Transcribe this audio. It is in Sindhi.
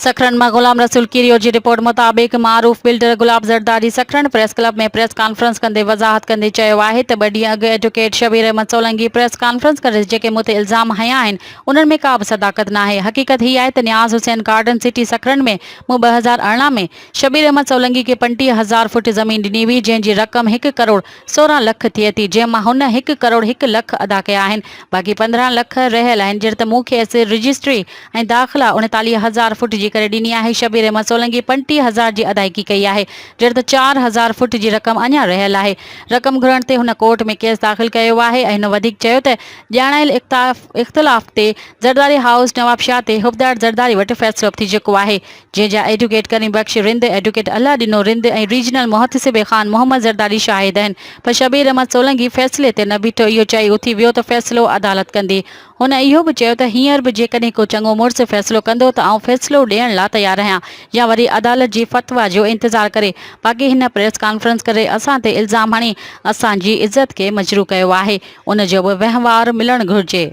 سکرن مان غلام رسول ڪيريو جي رپورٽ مطابق معروف builder Gulab Zardari Sakrand press club ۾ press conference ڪندي وضاحت ڪندي چيو آهي ته ٻه ڏينهن اڳ advocate Shabbir Ahmed Solangi press conference ڪري جيڪي مون تي الزام هنيا آهن انهن ۾ ڪا به صداقت ناهي حقيقت هي آهي ته نياز حسين گارڊن سٽي سکرن ۾ مون 2018 ۾ شبير احمد سولنگي کي 35 هزار فوٽ زمين ڏني هئي جنهن جي رقم هڪ ڪروڙ 16 لک ٿئي ٿي جنهن مان هن هڪ ڪروڙ هڪ لک ادا ڪيا آهن باقي 15 لک رهيل آهن جڏهن ته مون کيس رجسٽري ۽ داخلا 39 هزار فوٽ جي ڪري ڏني آهي شبير احمد سولنگي 35 هزار جي ادائيگي ڪئي آهي جڏهن ته 4000 فوٽ جي رقم اڃا رهيل آهي رقم گهرڻ تي هن ڪورٽ ۾ ڪيس داخل ڪيو آهي ۽ هن وڌيڪ چيو ته ڄاڻايل اختلاف تي زرداري هائوس نوابشاهه تي حبدار زرداري وٽ فيصلو به ٿي چڪو آهي جنهن جا ايڊوڪيٽ ڪريم بخش رند، ايڊوڪيٽ الله ڏنو رند ۽ ريجنل محتسب خان محمد زرداري شاهد آهن پر شبير احمد سولنگي فيصلي تي نه بيٺو اهو چئي اٿي ويو ته فيصلو عدالت ڪندي. هن اهو به چيو ته هينئر به جيڪڏهن ڪو چڱو مڙس فيصلو ڪندو ته آئون فيصلو ڏيڻ لا تيار آهيان يا وري عدالت جي فتويٰ جو انتظار ڪري باقي هن پريس ڪانفرنس ڪري اسان تي الزام هڻي اسان جي عزت کي مجروح ڪيو آهي ان جو به وهنوار ملڻ گهرجي.